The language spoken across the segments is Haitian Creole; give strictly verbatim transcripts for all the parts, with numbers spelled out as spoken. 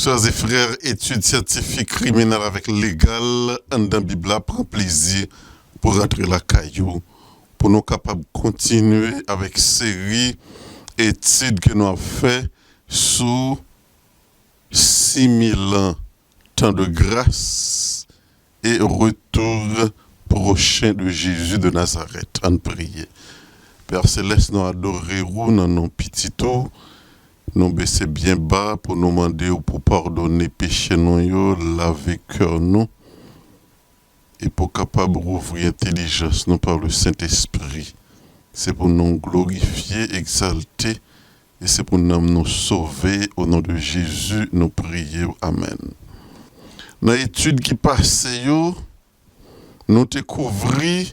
Sè e frè, etid syantifik, kriminèl avèk legal anndan Bib la pran plezi pou rantre lakay ou, pou nou kapab kontinye avèk seri etid ke nou ap fè sou sis mil an tan de gras e retour prochen de Jezi de Nazarèt. Ann priye. Pè Selès, nou adore ou nan non Pitit ou. Nou bese byen ba pou nou mande w pou padone peche nou yo, lave kè nou, e pou kapab rouvri entèlijans nou pa le Sentespri. Se pou non w glorifye, egzalte, e se pou nanm nou sove. O non de Jezi, nou priye w. Amèn. Nan etid ki pase yo, nou te kouvri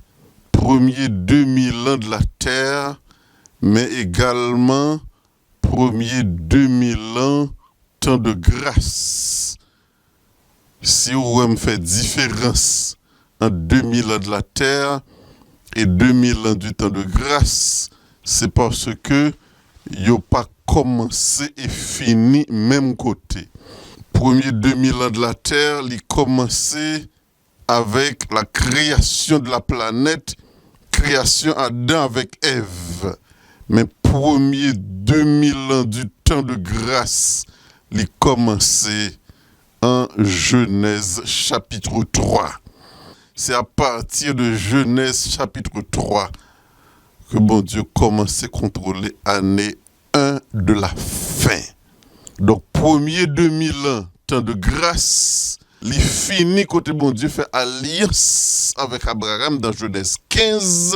premye de mil an de latè, men egalman premye de mil an tan de gras. Si w wè m fè diferans ant de mil an de latè e de mil an du tan de gras, se paske yo pa kòmanse e fini menm kote. Premye de mil an de latè, li kòmanse avèk la création de la planète, kreyasyon Adan avèk Èv. Men premye de mil an du tan de gras, li kòmanse an Jenèz chapit twa. Se apati de Jenèz chapit twa ke Bondye kòmanse kontwole ane en de la fen. Donk, premye de mil an tan de gras, li fini kote Bondye fè alyans avèk Abraram dan Jenèz kenz,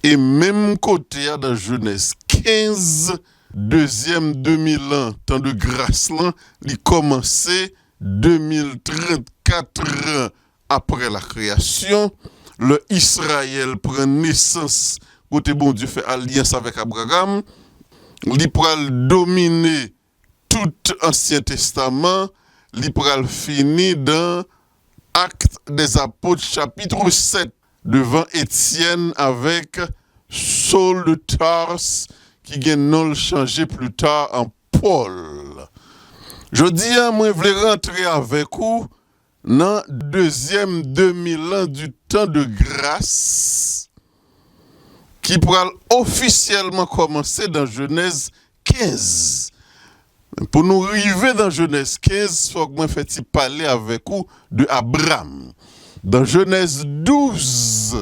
e menm kote a dan Jenèz kenz, dezyèm de mil an tan de gras lan, li kòmanse de mil trannkat an apre la kreyasyon, lè Izrayèl pran nesans kote Bondye fè alyans avèk Abraram, li pral domine tout Ansyen Testaman, li pral fini dan Actes des Apôtres chapitre sept, devan Etyèn avèk Saul de Tarse, ki gen non l chanje pli ta an Pòl. Jodi a, mwen vle rantre avèk ou nan dezyèm de mil an du tan de gras ki pral ofisyèlman kòmanse dan Jenèz kenz. Pou nou rive dan Jenèz kenz, fòk mwen fè ti pale avèk ou de Abram. Dan Jenèz douz,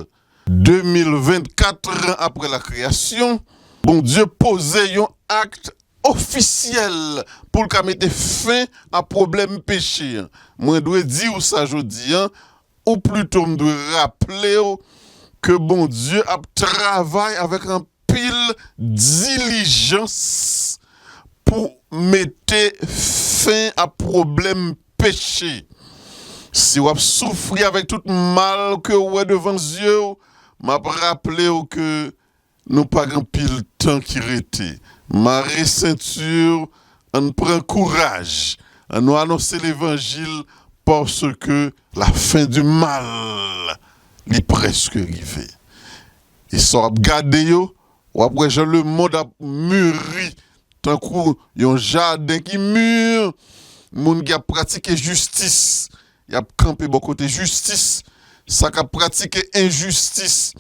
de mil vennkat an apre la kreyasyon, Bondye poze yon akt ofisyèl pou l ka mete fen a pwoblèm peche an. Mwen dwe di w sa jodi an, ou plito m dwe raple w ke Bondye ap travay avèk anpil dilijans pou mete fen a pwoblèm peche. Si w ap soufri avèk tout mal ke w wè devan zye w, m ap raple w ke nou pa gen anpil tan ki rete. Mare senti w, ann pran kouraj, ann nou anonse levanjil, paske la fen di mal, li prèske rive. E sa w ap gade yo, w ap wè jan lemonn ap miri, tankou yon jaden ki mir, moun ki ap pratike jistis, y ap kanpe bò kote jistis, sa k ap pratike enjistis,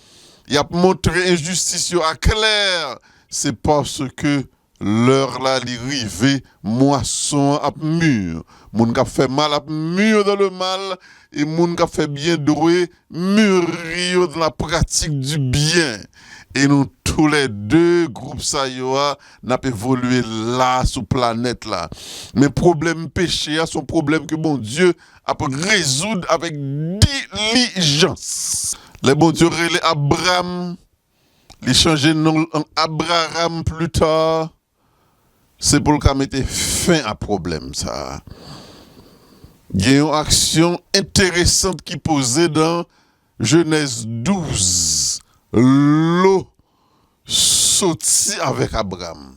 y ap montre enjistis yo aklè, se paske lè la li rive, mwason an ap mir. Moun k ap fè mal ap mir dans le mal, e moun k ap fè byen dwe mûri dans la pratique du bien. E nou toulède, gwoup sa yo a, n ap evolye la sou planèt la. Men pwoblèm peche a, se yon pwoblèm ke Bondye ap rezoud avèk dilijans. Lè Bondye rele Abram, li chanje non l an Abraram pli ta, se pou l ka mete fen a pwoblèm sa a. Gen yon aksyon enteresan ki poze nan Jenèz douz. Lo soti avèk Abram.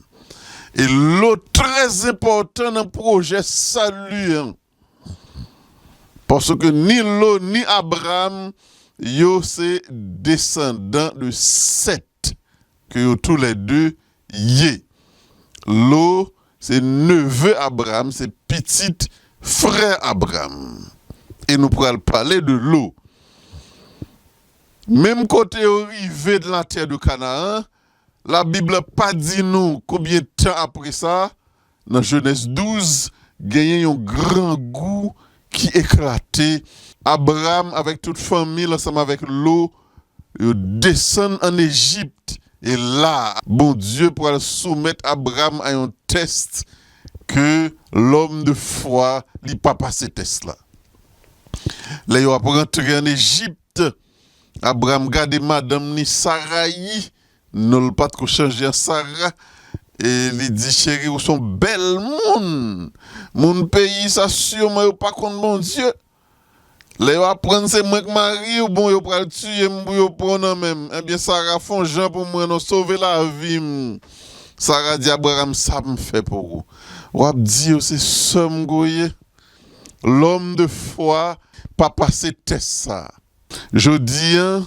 E Lo trè enpòtan nan pwojè sali an. Paske ni Lo ni Abram, yo se desandan de Sèt, ke yo toulède ye. Lo Se neve Abraram, se pitit frè Abraram. E nou pral pale de Lo. Menm kote yo rive nan la terre de Canaan, Labib la pa di nou konbyen tan apre sa, nan Jenèz douz, genyen yon grangou ki eklate. Abraram avèk tout fanmi l ansanm avèk Lo, yo desann ann Ejip. E la, Bondye pral soumèt Abraram a yon tès ke lòm de fwa, li pa pase tès la. Lè yo ap rantre ann Ejip, Abraram gade madanm ni Sarayi, non l pa t ko chanje an Sara, e li di, cheri, ou se yon bèl moun. Moun peyi sa, siman yo pa konn Bondye. Lè yo aprann se mwen k mari w, bon, yo pral tiye m pou yo pran w nan men m. Ebyen, Sara, fè yon jan pou mwen non, sove lavi m. Sara di Abraram, sa m fè pou ou? W ap di yo se sè m ke w ye? Lòm de fwa pa pase tès sa. Jodi a,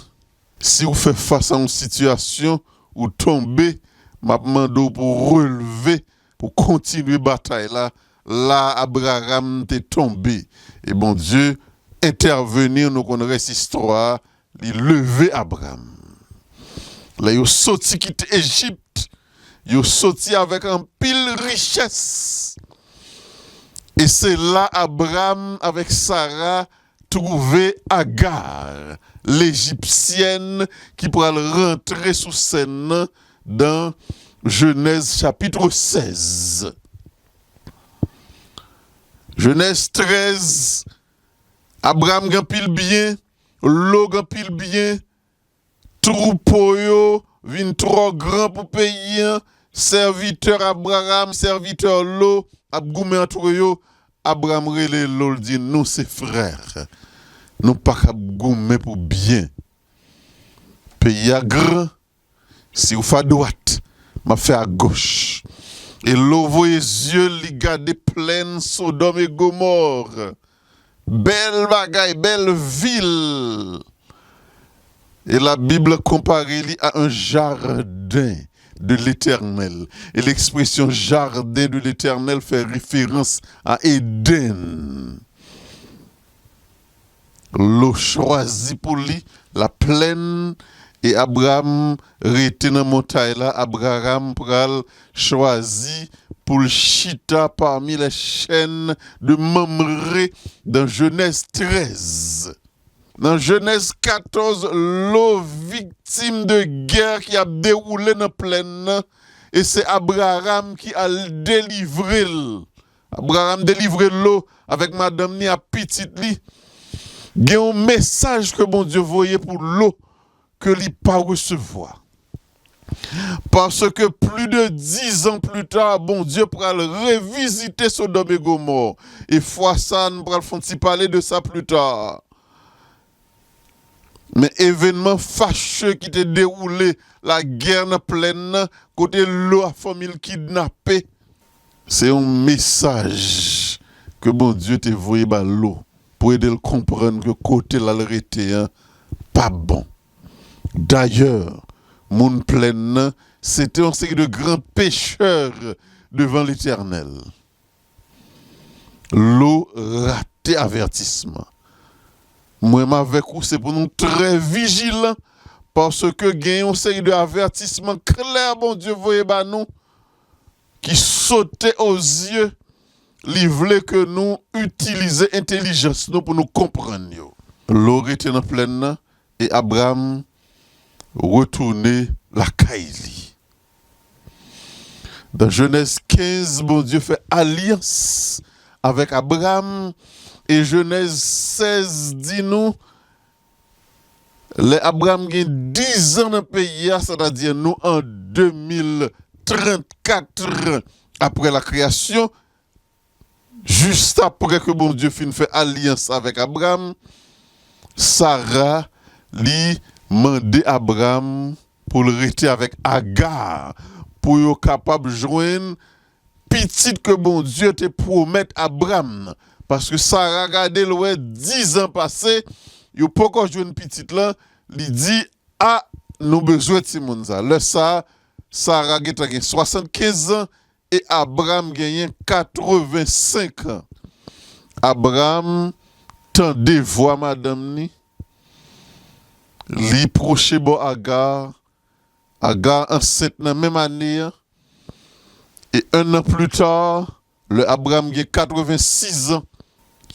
si w fè fas a yon sitiyasyon, ou tonbe, m ap mande w pou w releve, pou w kontinye batay la, la Abraram te tonbe. E Bondye entèveni, nou konn rès istwa a, li leve Abraram. Lè yo soti kite Ejip, yo soti avèk anpil richès. E se la Abraram avèk Sara twouve Agar, lejipsyèn ki pral rantre sou sèn nan dan Jenèz chapit sèz. Jenèz trèz, Abraram gen anpil byen, Lo gen anpil byen, twoupo yo vin twò gran pou peyi an, sèvitè Abraram, sèvitè Lo ap goumen antre yo. Abraram rele Lo, l di, nou se frè. Nou pa kab goumen pou byen. Peyi a gran, si w fè adwat, m ap fè agoch. E Lo voye zye l, li gade plèn Sodòm e Gomò. Bèl bagay, bèl vil. E Labib konpare li a un jardin de l'Éternel. E lekspresyon jardin de l'Éternel fè referans a Eden. Lo chwazi pou li laplèn, e Abraram rete nan montay la. Abraram pral chwazi pou l chita parmi les chênes de Mamré dans Genèse treize. Nan Jenèz katòz, Lo viktim de gè ki ap dewoule nan plèn nan, e se Abraram ki al delivre l. Abraram delivre Lo avèk madanm ni ak pitit li. Gen yon mesaj ke Bondye voye pou Lo ke li pa resevwa. Paske plis de dizan pli ta, Bondye pral revizite Sodòm e Gomò. E fwa sa, nou pral fè yon ti pale de sa pli ta. Men evènman fache ki te dewoule, lagè nan plèn nan, kote Lo ak fanmi l kidnape, se yon mesaj ke Bondye te voye ba Lo pou ede l konprann ke kote l al rete an pa bon. Dayè, moun plèn nan, se te yon seri de gran pechè devan Letènèl. Lo rate avètisman. Mwen, m avèk ou, se pou nou trè vijilan, paske gen yon seri de avètisman klè Bondye voye ba nou ki sote o zye, li vle ke nou itilize entèlijans nou pou nou konprann yo. Lo rete nan plèn nan, e Abraram retounen lakay li. Nan Jenèz kenz, Bondye fè alyans avèk Abraram, e Jenèz sèz di nou, lè Abraram gen dizan nan peyi a, sètadi nou an de mil trannkat apre la kreyasyon, jis apre ke Bondye fin fè alyans avèk Abraram, Sara, li mande Abraram pou l rete avèk Aga, pou yo kapab jwenn pitit ke Bondye te pwomèt Abraram nan. Paske Sara gade l wè dizan pase, yo poko jwenn pitit lan, li di, a, nou bezwen timoun sa. Lè sa, Sara gentan gen swasannkenz an, e Abram genyen katrevensenk an. Abram tande vwa madanm ni, li pwoche bò Aga. Aga ansent nan menm ane an. E en an pli ta, lè Abram gen katrevensis an,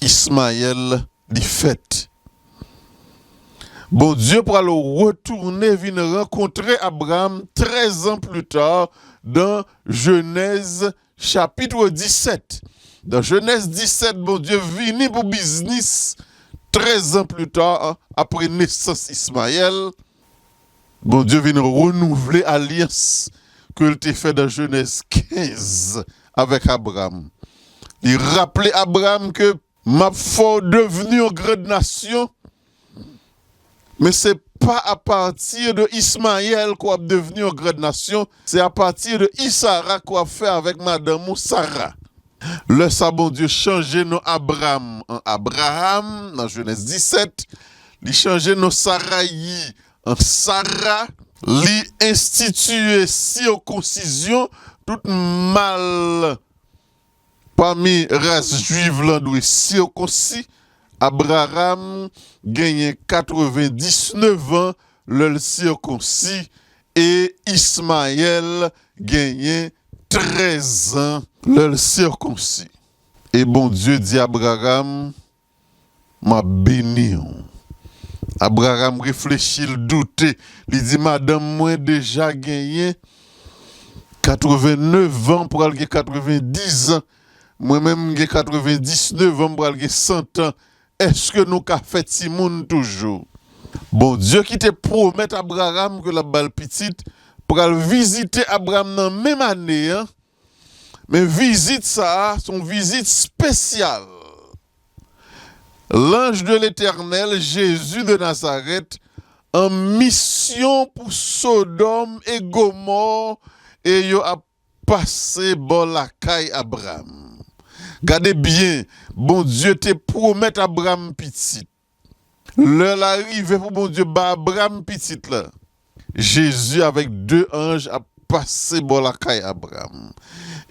Ismayèl li fèt. Bondye pral retounen vin rankontre Abram trèz an pli ta dan Jenèz chapit disèt. Dan Jenèz disèt, Bondye vini pou biznis trèz an pli ta, apre nesans Ismayèl. Bondye vin renouvle alyans ke l te fè dan Jenèz kenz avèk Abram. Li raple Abram ke m ap fè w devni yon grand nasyon, men se pa apati de Ismayèl ke w ap devni yon grand nasyon, se apati de Isaac ke w ap fè avèk madanm ou Sara. Lè sa, Bondye chanje non Abram an Abraham nan Jenèz disèt, li chanje non Sarayi an Sara, li enstitiye sikonsizyon, tout mal pami ras jwiv lan dwe sikonsi. Abraham genyen katrevendiznèf an lè l sikonsi, e Ismayèl genyen trèz an lè l sikonsi. E Bondye di Abraham, "M ap beni w." Abraham reflechi, l doute. Li di, "Madanm mwen deja genyen katrevennèf an, pral gen katrevendiz an. Mwen menm, m gen katrevendiznèf an, m pral gen san an. Èske nou ka fè timoun toujou?" Bondye ki te pwomèt Abraham ke l ap ba l pitit, pral vizite Abraham nan menm ane an. Men vizit sa a, se yon vizit espesyal. L'ange de l'Éternel, Jésus de Nazareth, an misyon pou Sodòm e Gomò, e yo ap pase bò lakay Abraham. Gade byen, Bondye te pwomèt Abraham pitit. Lè la rive pou Bondye ba Abraham pitit la. Jezi avèk de anj ap pase bò lakay Abraham.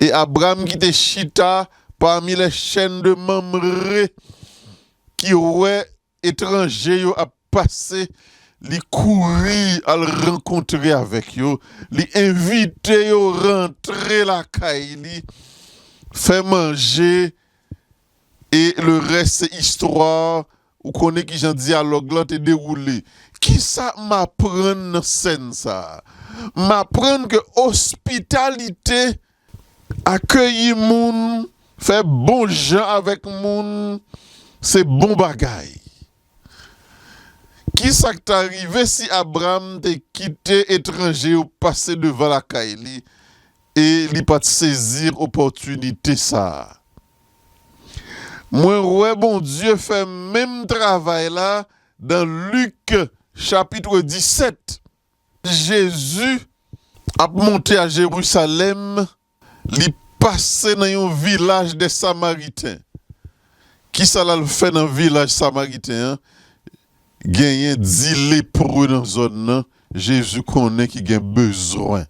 E Abraham ki te chita pami les chaînes de Mamré, ki wè etranje yo ap pase, li kouri al rankontre avèk yo, li envite yo rantre lakay li, fè manje, e le reste c'est histoire, ou konnen kijan dyalòg lan te dewoule. Kisa m aprann nan sèn sa a? M aprann ke ospitalite, akeyi moun, fè bon jan avèk moun, se bon bagay. Kisa k ta rive si Abraham te kite etranje yo pase devan lakay li e li pa t sezi opòtinite sa a? Mwen wè Bondye fè menm travay la dan Lik chapit disèt. Jezi ap monte a Jerusalèm, li pase nan yon vilaj de Samariten. Kisa l al fè nan vilaj Samariten an? Genyen dis lepre nan zòn nan, Jezi konnen ki gen bezwen.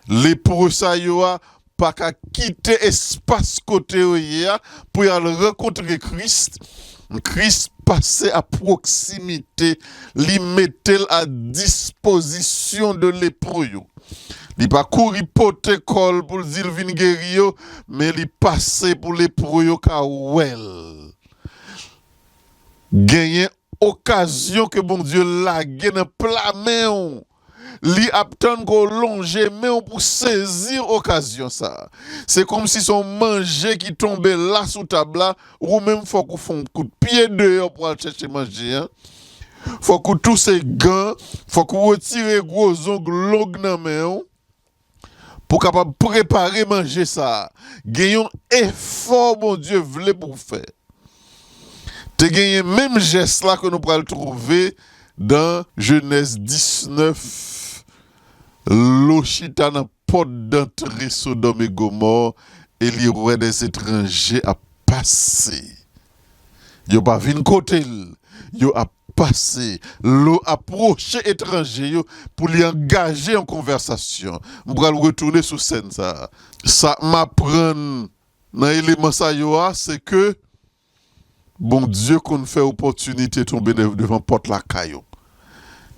Lepre sa yo a pa ka kite espas kote yo ye a pou y al rankontre Kris. Kris pase a pwoksimite, li mete l a dispozisyon de lepre yo. Li pa kouri pote kò l pou l di l vin geri yo, men li pase pou lepre yo ka wè l. Genyen okazyon ke Bondye lage nan pla men w. Li ap tann ke w lonje men w pou sezi okazyon sa a. Se kòmsi se yon manje ki tonbe la sou tab la, ou menm fòk ou fè yon kout pye deyò pou al chèche manje an. Fòk ou touse gan, fòk ou retire gwo zong long nan men w. Pou kapab prepare manje sa a, gen yon efò Bondye vle pou w fè. Te genyen menm jès la ke nou pral twouve dan Jenèz disnèf, Lo chita nan pòt dantre Sodòm e Gomò e li wè dèzetranje ap pase. Yo pa vin kote l, yo ap pase, lè w apwoche etranje yo pou li angaje yon konvèsasyon. M pral retounen sou sèn sa a. Sa m aprann nan eleman sa yo a, se ke Bondye konn fè opòtinite tonbe de-, devan pòt lakay ou.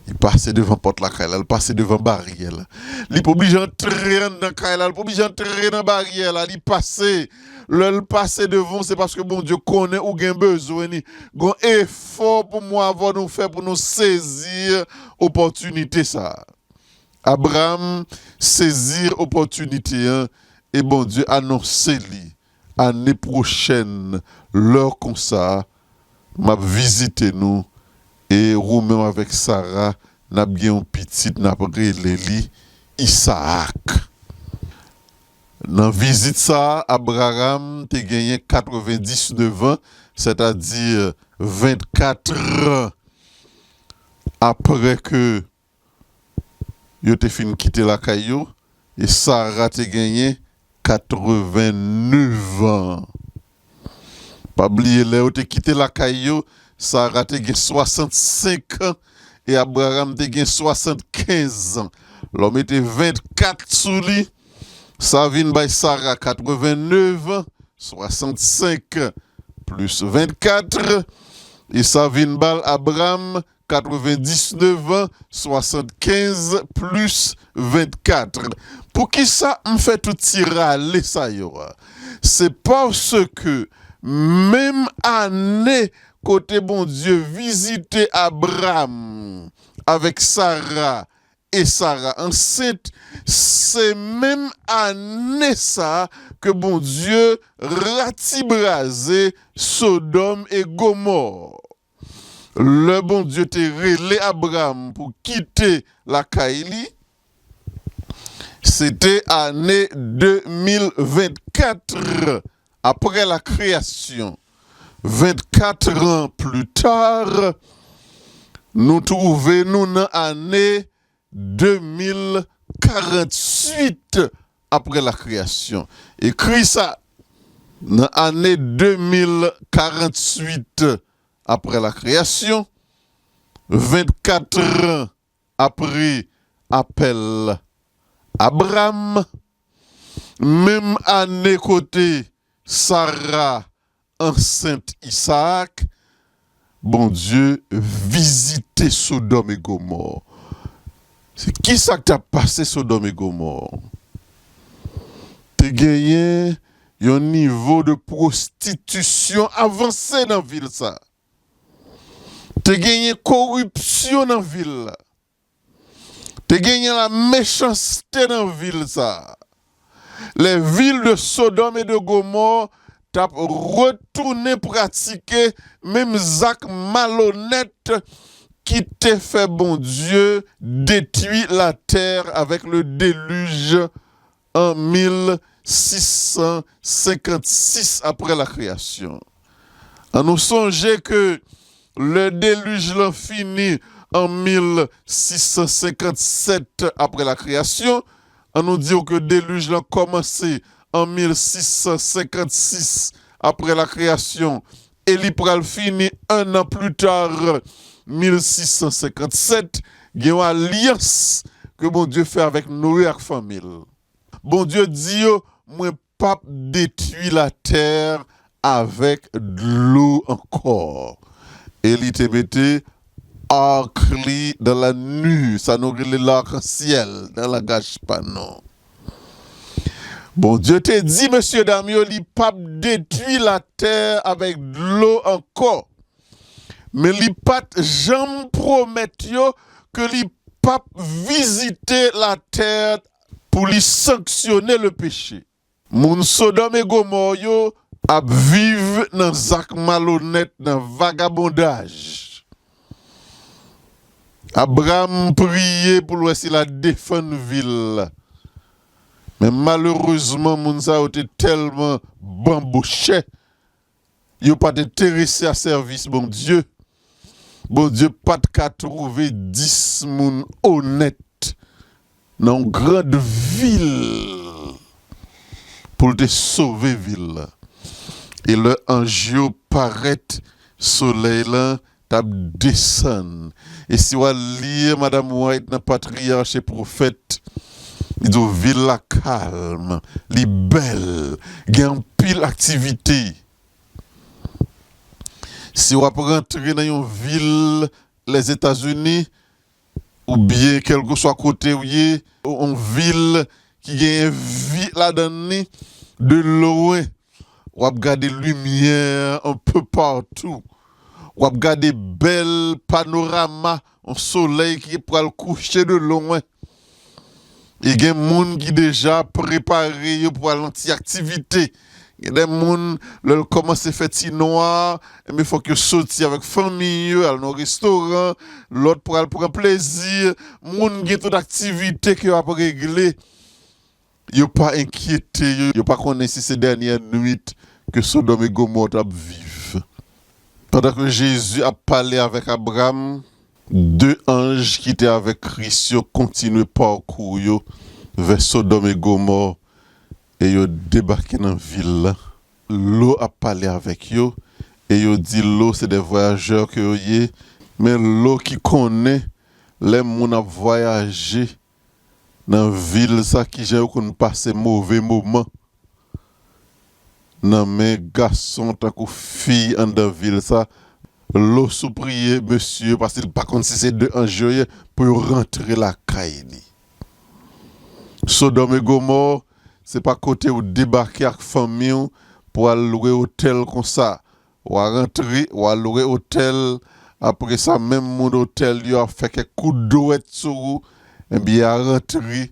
Li pase devan pòt lakay la, li pase devan baryè la. Li pa oblije antre anndan kay la, li pa oblije antre nan baryè la, li pase. Lè l pase devan w, se paske Bondye konnen ou gen bezwen li. Gon efò pou mwen avè w nou fè pou nou sezi opòtinite sa a. Abraram sezi opòtinite an e Bondye anonse li, ane pwochèn, lè konsa, m ap vizite nou, e ou menm avèk Sara, n ap gen yon pitit, n ap rele li Izaak. Nan vizit sa a, Abraram te genyen katrevendiznèf an, sètadi vennkat an, apre ke yo te fin kite lakay yo, e Sara te genyen katrevenneuf an. Pa bliye, lè yo te kite lakay yo, Sara te gen swasannsenk an e Abraram te gen swasannkenz an. Lè w mete vennkat sou li, sa vin bay Sara katrevenneuf an, swasannsenk plis vennkat, e sa vin ba l Abraram katrevendiznèf an, swasannkenz plis vennkat. Poukisa m fè tout ti rale sa yo a? Se paske menm ane kote Bondye vizite Abraram avèk Sara, e Sara ansent, se menm ane sa a ke Bondye ratibraze Sodòm e Gomò. Lè Bondye te rele Abraram pou kite lakay li, se te ane de mil vennkat apre la kreyasyon. Vennkat an pli ta, nou twouve nou nan ane de mil karannwit apre la kreyasyon. Ekri sa, nan ane de mil karannwit apre la kreyasyon, vennkat an apre apèl Abram, menm ane kote Sara ansent Izaak, Bondye vizite Sodòm e Gomò. Se kisa k t ap pase Sodòm e Gomò? Te genyen yon nivo de pwostitisyon avanse nan vil sa. Te genyen koripsyon nan vil la. Te genyen la mechanste nan vil sa. Les villes de Sodome et de Gomorrhe t ap retounen pratike menm zak malonèt ki te fè Bondye detwi latè avèk le delij an mil sis san senkannsis apre la kreyasyon. An nou sonje ke le delij lan fini an mil sis san senkannsèt apre la kreyasyon. An nou di w ke delij lan kòmanse an mil sis san senkannsis apre la kreyasyon e li pral fini un an pli ta, mil sis san senkannsèt. Gen yon alyans ke Bondye fè avèk Noye ak fanmi l. Bondye di yo, mwen p ap detwi latè avèk dlo ankò. E li te mete ark li nan lanni, sa nou rele lakansyèl nan langaj pa nou. Bondye te di, mesyedam yo, li p ap detwi latè avèk dlo ankò. Men li pa t janm pwomèt yo ke li p ap vizite latè pou li sanksyone le peche. Moun Sodòm e Gomò yo ap viv nan zak malonèt, nan vagabondaj. Abram priye pou l wè si l a defann vil la. Men malerezman, moun sa yo te tèlman banbochè, yo pa t enterese a sèvis Bondye. Bondye pa t ka twouve dis moun onèt nan yon gran vil pou l te sove vil la. E lè anj yo parèt, solèy lan t ap desann. E si w al li Madanm White nan Patriyach e Pwofèt, li di w vil la kalm, li bèl, gen anpil aktivite. Si w ap rantre nan yon vil Lèzetazini, oubyen kèlkeswa kote w ye, yon vil ki genyen vi ladan li, de lwen, w ap gade limyè anpe patou. W ap gade bèl panorama, yon solèy ki pral kouche de lwen. E gen moun ki deja prepare yo pou al nan ti aktivite. Gen de moun, lè l kòmanse fè ti nwa, enben fòk yo soti avèk fanmi yo, al nan restoran, lòt pral pran plezi. Moun gen tout aktivite ke yo ap regle. Yo pa enkyete yo, yo pa konnen si se dènyè nwit ke Sodòm e Gomò t ap viv. Pandan ke Jezi ap pale avèk Abraram, de anj ki te avèk Kris yo kontinye pakou yo vè Sodòm e Gomò e yo debake nan vil la. Lo ap pale avèk yo e yo di Lo se de vwayajè ke yo ye, men Lo ki konnen lè moun ap vwayaje nan vil sa, kijan yo konn pase move moman nan men gason tankou fi anndan vil sa. Lo sou priye mesye yo, paske li pa konn si se de anj yo ye, pou yo rantre lakay li. Sodòm e Gomò, se pa kote ou debake ak fanmi w pou al lwe otèl konsa. W a rantre, w a lwe otèl, apre sa, menm moun otèl yo ap fè kèk kout dwèt sou ou, enben, a rantre,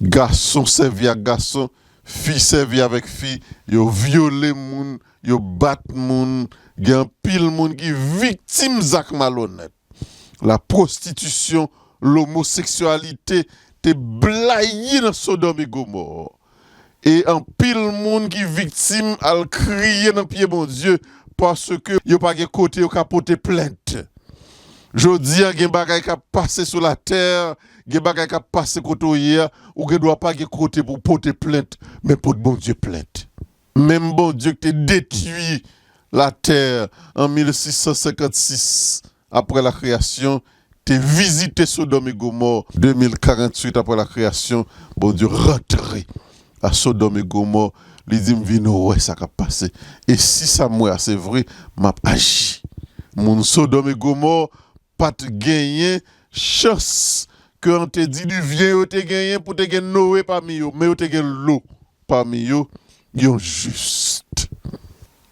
gason sèvi ak gason, fi sèvi avèk fi, yo vyole moun, yo bat moun, gen anpil moun ki viktim zak malonèt. La prostitisyon, lomoseksyalite te blayi nan Sodòm e Gomò. E anpil moun ki viktim al kriye nan pye Bondye paske yo pa gen kote yo ka pote plent. Jodi a, gen bagay k ap pase sou latè, gen bagay k ap pase kote w ye a, ou gen dwa pa gen kote pou w pote plent, men pot Bondye plent. Menm Bondye ki te detwi latè an mil sis san senkannsis apre la kreyasyon, te vizite Sodòm e Gomò de mil karannwit apre la kreyasyon, Bondye rantre a Sodòm e Gomò, li di, "M vin wè sa k ap pase. E si sa m wè a se vre, m ap aji." Moun Sodòm e Gomò pa t genyen chans ke an te dilivyen yo te genyen pou te gen Noe pami yo, men yo te gen Lo pami yo, yon jis.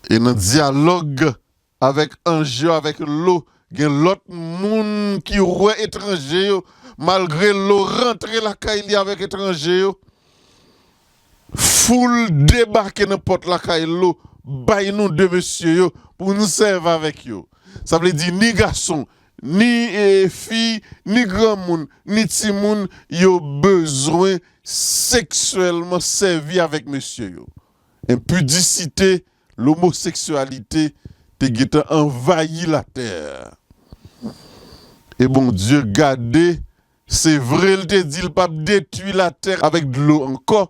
E nan dyalòg avèk anj yo, avèk Lo, gen lòt moun ki wè etranje yo, malgre Lo rantre lakay li avèk etranje yo, foul debake nan pòt lakay Lo, bay nou de mesye yo pou nou sèvi avèk yo. Sa vle di ni gason, ni e, fi, ni granmoun, ni timoun, yo bezwen seksyèlman sèvi avèk mesye yo. Enpidisite, lomoseksyalite te gentan anvayi latè. E Bondye gade, se vre, l te di l p ap detwi latè avèk dlo ankò,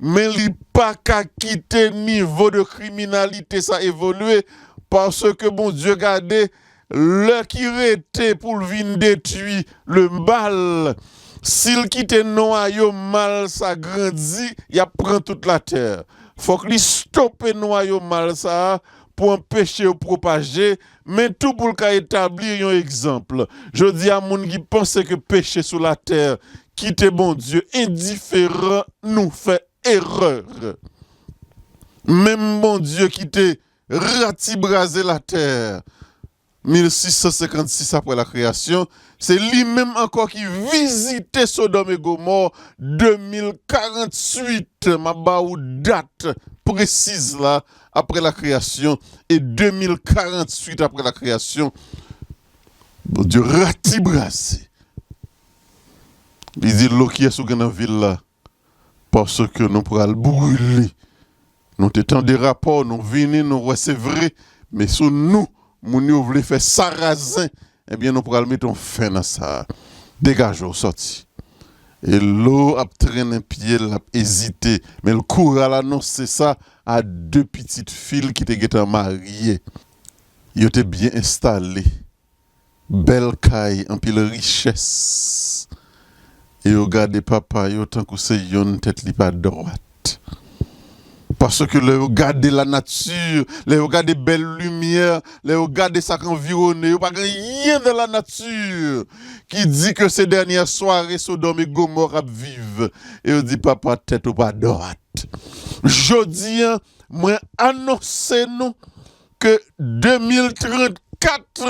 men li pa ka kite nivo de kriminalite sa evolye, paske Bondye gade, lè ki rete pou l vin detwi le mal, si l kite nwayo mal sa grandi, y ap pran tout latè. Fòk li stope nwayo mal sa a pou anpeche yo pwopaje, men tou pou l ka etabli yon egzanp. Jodi a, moun ki panse ke peche sou latè kite Bondye endiferan, nou fè erè. Menm Bondye ki te ratibraze latè mil sis san senkannsis apre la kreyasyon, se li menm ankò ki vizite Sodòm e Gomò de mil karannwit. M ap ba ou dat presiz la, apre la kreyasyon, e de mil karannwit apre la kreyasyon, Bondye ratibraze. Li di, Lo, kiyès ou gen nan vil la? Paske nou pral brile. Nou te tande rapò, nou vini, nou wè se vre, men sou nou, moun yo vle fè sarazen, ebyen, nou pral mete yon fen nan sa. Degaje w, sòti. E Lo ap trennen pye l, l ap ezite, men l kouri al anonse sa a de pitit fi l ki te gentan marye. Yo te byen enstale, bèl kay, anpil richès. E yo gade papa yo tankou se yonn tèt li pa dwat. Paske lè yo gade lanati, lè yo gade bèl limyè, lè yo gade sa k anviwone yo, pa gen anyen nan lanati ki di ke se dènyè sware Sodòm e Gomò ap viv. E yo di, "Papa, tèt ou pa dwat." Jodi a, mwen anonse nou ke de mil trannkat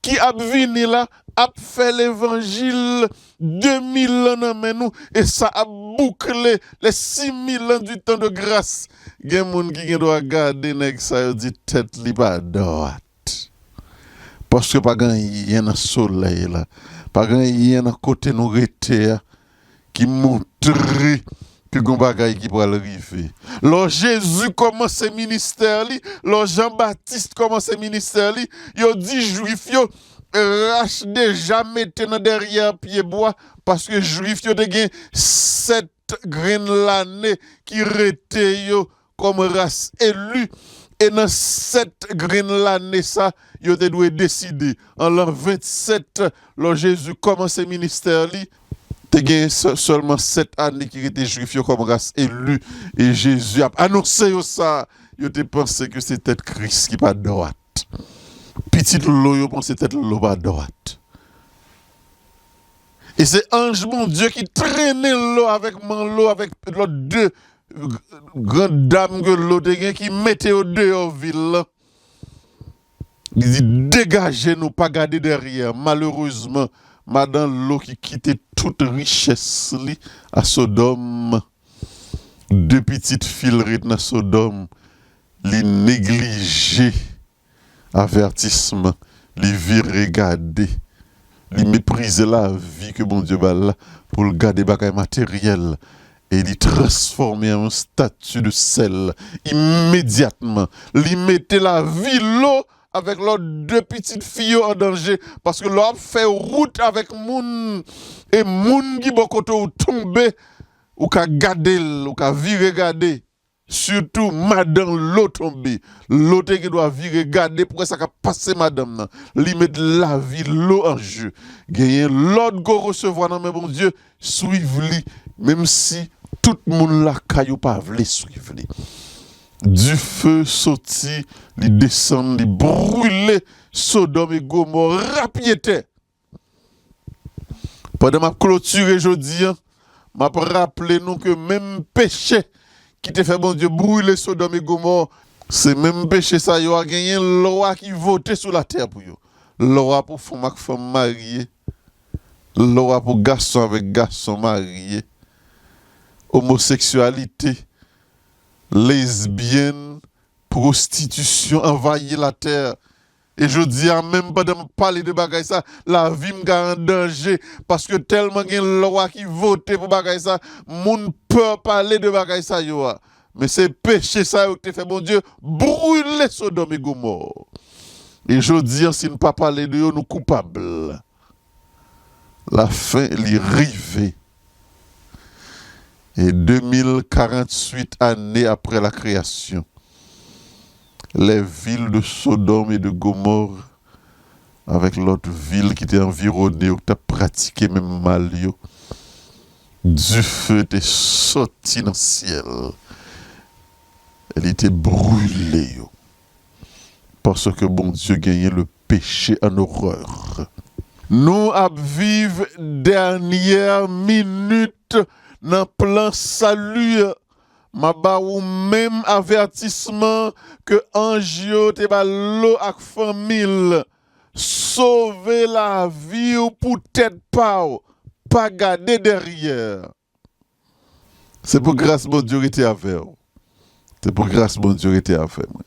ki ap vini la ap fè levanjil de mil an nan men nou, e sa ap boukle les six mille ans du temps de grâce. Gen moun ki gen dwa gade nèg sa yo di tèt li pa dwat. Paske pa gen anyen nan solèy la, pa gen anyen nan kote nou rete a ki montre ke gon bagay ki pral rive. Lò Jezi kòmanse ministè li, lò Jan Batis kòmanse ministè li, yo di Jwif yo, rach deja mete nan dèryè pyebwa, paske Jwif yo te gen sèt grenn lane ki rete yo kòm ras eli. E nan sèt grenn lane sa, yo te dwe deside. An lan vennsèt, lò Jezi kòmanse ministè li, te gen sè-, sèlman sèt ane ki rete Jwif yo kòm ras eli. E Jezi ap anonse yo sa, yo te panse ke se tèt Kris ki pa dwat. Pitit Lo yo panse tèt Lo pa dwat. E se anj Bondye ki trennen Lo avèk man Lo, avèk lòt de gran dam ke Lo te gen, ki mete yo deyò vil lan. Li di, "Degaje nou, pa gade dèryè." Malerezman, madan Lo ki kite tout richès li a Sodòm, de pitit fi l ret nan Sodòm, li neglije avètisman, li vire gade, li meprize lavi ke Bondye ba l la pou l gade bagay materyèl, e li transfòme an yon stati de sèl. Imedyatman, li mete lavi Lo avèk lòt de pitit fi yo an danje, paske lè w ap fè wout avèk moun, e moun ki bò kote w tonbe, ou ka gade l, ou ka vire gade. Sitou madan Lo tonbe. Lo te gen dwa vire gade pou wè sa k ap pase madanm nan. Li met lavi Lo an je. Genyen lòd ke w resevwa nan men Bondye, swiv li, menm si tout moun lakay ou pa vle swiv li. Dife soti, li desann, li brile Sodòm e Gomò rapyetè. Pandan m ap klotire jodi a, m ap raple nou ke menm peche ki te fè Bondye brile Sodòm e Gomò, se menm peche sa yo a genyen lwa ki vote sou latè pou yo. Lwa pou fanm ak fanm marye, lwa pou gason avèk gason marye, omoseksyalite, lesbyèn, pwostitisyon anvayi latè. E jodi a, menm pandan m ap pale de bagay sa, lavi m ka an danje, paske tèlman gen lwa ki vote pou bagay sa, moun pè pale de bagay sa yo a. Men se peche sa yo ki te fè Bondye brile Sodòm e Gomò. E jodi a, si n pa pale de yo, nou koupab. Lafen li rive. E de mil karannwit ane apre la kreyasyon, les villes de Sodome et de Gomorrhe, avèk lòt vil ki te anviwone yo, ki t ap pratike menm mal yo, dife te soti nan syèl, e li te brile yo. Paske Bondye genyen le péché en horreur. Nou ap viv dènyè minit nan plan sali a. M ap ba ou menm avètisman ke anj yo te ba Lo ak fanmi l. Sove lavi w pou tèt pa w. Pa gade dèryè. Se pou gras Bondye rete avè w. Se pou gras Bondye rete avè mwen.